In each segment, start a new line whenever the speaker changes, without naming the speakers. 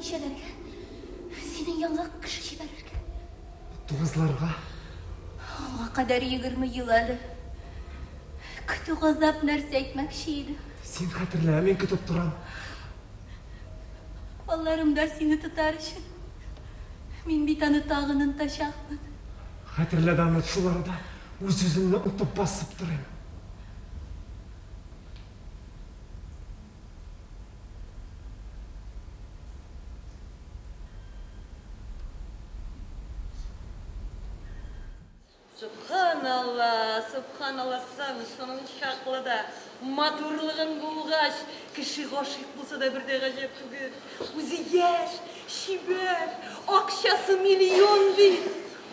ничәләргә? Синең янга кеше җибәрергә.
Тугызларга.
Аңа кадәр 20 ел әле. Көтү газап нәрсә әйтмәкче идем.
Син хәтерлә, мин көтеп торам.
Алларымда сине тотар өчен. Мин бит аны тагын онытачакмын.
Хәтерлә дә оныт шул арада үз-үземне онытып басып торыйм.
Сөбханалла, сөбханалла, сан шуның чаклы да матурлыгың булгач, кеше гашыйк булса да бер дә гаҗәп түгел. Үзе яшь, чибәр, акчасы миллион бит.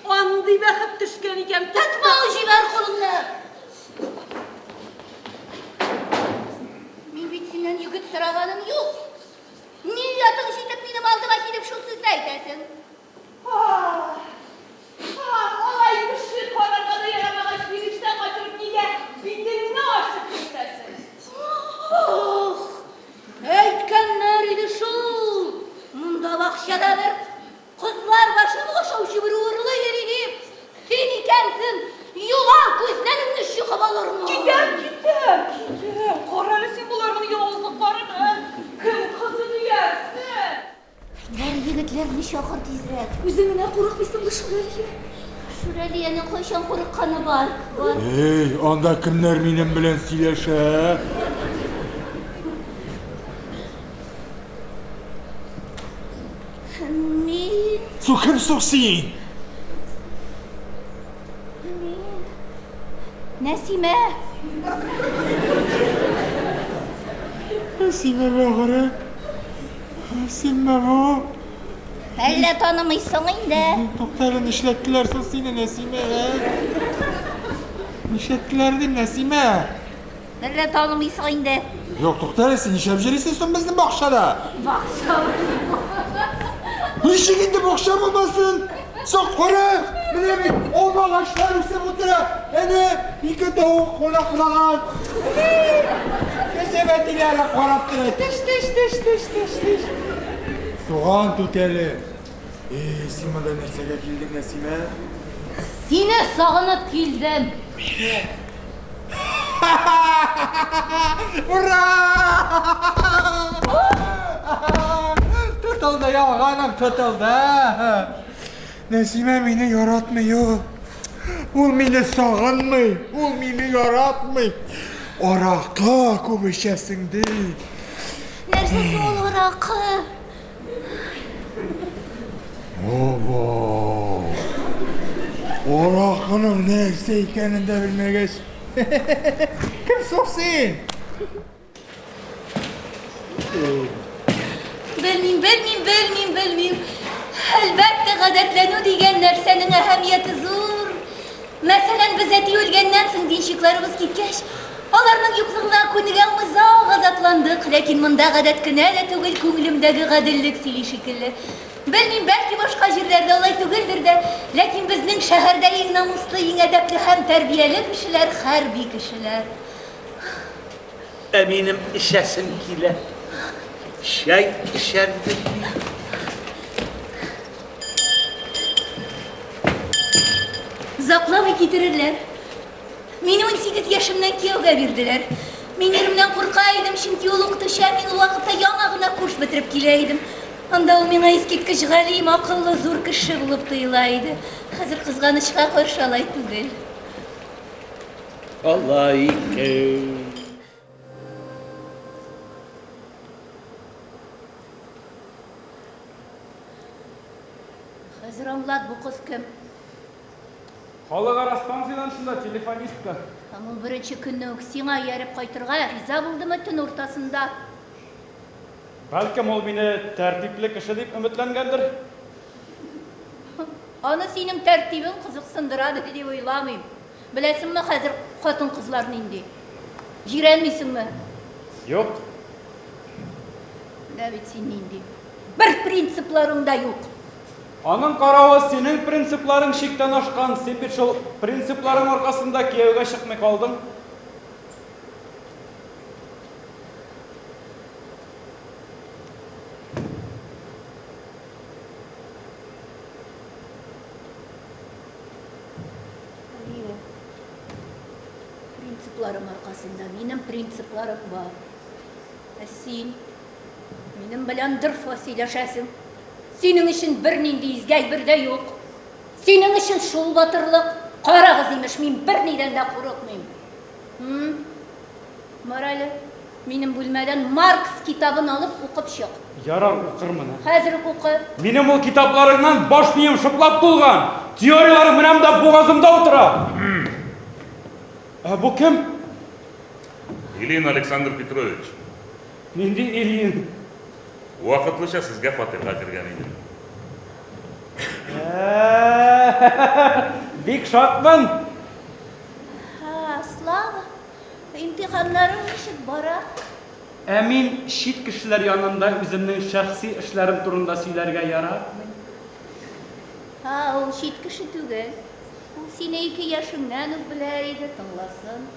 Андый бәхет төшкән икән,
Тотма, җибәр кулыңны! Мин бит синнән егет сораганым юк. Ни оятың җитеп минем алдыма килеп шул сүзне әйтәсең?
Ах, ах, алай кеше карарга да ярамагач, бирештән качырып нигә битеңне ачып йөртәсең?
Ах, әйткәннәр иде шул, монда бакчада бер Кызлар башын ашаучы бер урлы йөри дип, син икәнсең, югал, күзләреңне чукып алырмын!
Китәм, китәм, китәм! Карале син боларның явызлыкларын, ә? Кем кызы диярсең?
Бар, егетләрне чакыр тизрәк.
Үзең генә курыкмыйсыңмы, Шүрәлия?
Шүрәлиянең кайчан курыкканы бар? Бар.
Эй, анда кемнәр минем белән сөйләшә?
Мин.
Су кем соң син?
Мин. Нәсимә.
Нәсимә бәгыре. Синме бу?
Әллә танымыйсың инде?
Тукта әле, нишләттеләр соң сине, Нәсимә? Нишләттеләр дим, Нәсимә?
Әллә танымыйсың инде?
Юк, тукта әле, син нишләп йөрисең соң безнең бакчада?
Бакча.
Ничек инде бакча булмасын? Соң кара, менә бит алма агачлар үсеп утыра. Әнә ике тавык кунаклаган. Кәҗә әтиләре карап тора. Теш, теш, теш, теш, теш, теш. Суган түтәле. Эй, син монда нәрсәгә килдең, Нәсимә?
Сине сагынып килдем.
Ура! Тотылды ялганым, тотылды. Нәсимә мине яратмый ул. Ул мине сагынмый, ул мине яратмый. Аракы күп эчәсең ди.
Нәрсә соң ул аракы?
Оба! Аракының нәрсә икәнен дә белмәгәч. Кем соң син?
Белмим, белмим, белмим, белмим. Әлбәттә, гадәтләнү дигән нәрсәнең әһәмияте зур. Мәсәлән, без әти үлгәннән соң денщикларыбыз киткәч, аларның юклыгына күнегә алмый озак газапландык, ләкин монда гадәт кенә дә түгел, күңелемдәге гаделлек сөйли шикелле. Белмим, бәлки башка җирләрдә алай түгелдер дә, ләкин безнең шәһәрдә иң намуслы, иң әдәпле һәм тәрбияле кешеләр, хәрби кешеләр.
Ә минем эчәсем килә. Чәй эчәрбез бит.
Озакламый китерерләр. Мине 18 яшемнән кияүгә бирделәр. Мин иремнән курка идем, чөнки ул укытучы, ә мин ул вакытта яңа гына курс бетереп килә идем. Анда ул миңа искиткеч галим, акыллы, зур кеше булып тоела иде. Хәзер кызганычка каршы алай түгел.
Алай икән.
Хәзер аңлат, бу кыз кем?
Халыкара станциядән шунда телефонистка.
Һәм ул беренче көнне үк сиңа ияреп кайтырга риза булдымы төн уртасында?
Бәлкем ул мине тәртипле кеше дип өметләнгәндер?
Аны синең тәртибең кызыксындырадыр дип уйламыйм. Беләсеңме хәзер хатын-кызлар нинди? Җирәнмисеңме?
Юк.
Менә бит син нинди. Бер принципларың да юк.
Аның каравы синең принципларың чиктән ашкан, син бит шул принципларың аркасында кияүгә чыкмый калдың.
Принципларым аркасында. Минем принципларым бар. Ә син минем белән дорфа сөйләшәсең. Синең өчен бернинди изге әйбер дә юк. Синең өчен шул батырлык. Карагыз, имеш, мин бернидән дә курыкмыйм. М? Бар әле, минем бүлмәдән Маркс китабын алып укып чык.
Ярар, укырмын.
Хәзер үк укы.
Минем ул китапларыңнан баш мием шыплап тулган. Теорияләрең менә монда бугазымда утыра. Ә бу кем?
Ильин Александр Петрович.
Нинди Ильин?
Вакытлыча сезгә фатирга кергән идем.
Бик шатмын.
Ха, Слава, имтиханнарың ничек бара?
Ә мин чит кешеләр янында үземнең шәхси эшләрем турында сөйләргә яратмыйм.
Ха, ул чит кеше түгел. Ул сине ике яшеңнән үк белә иде, тыңласын.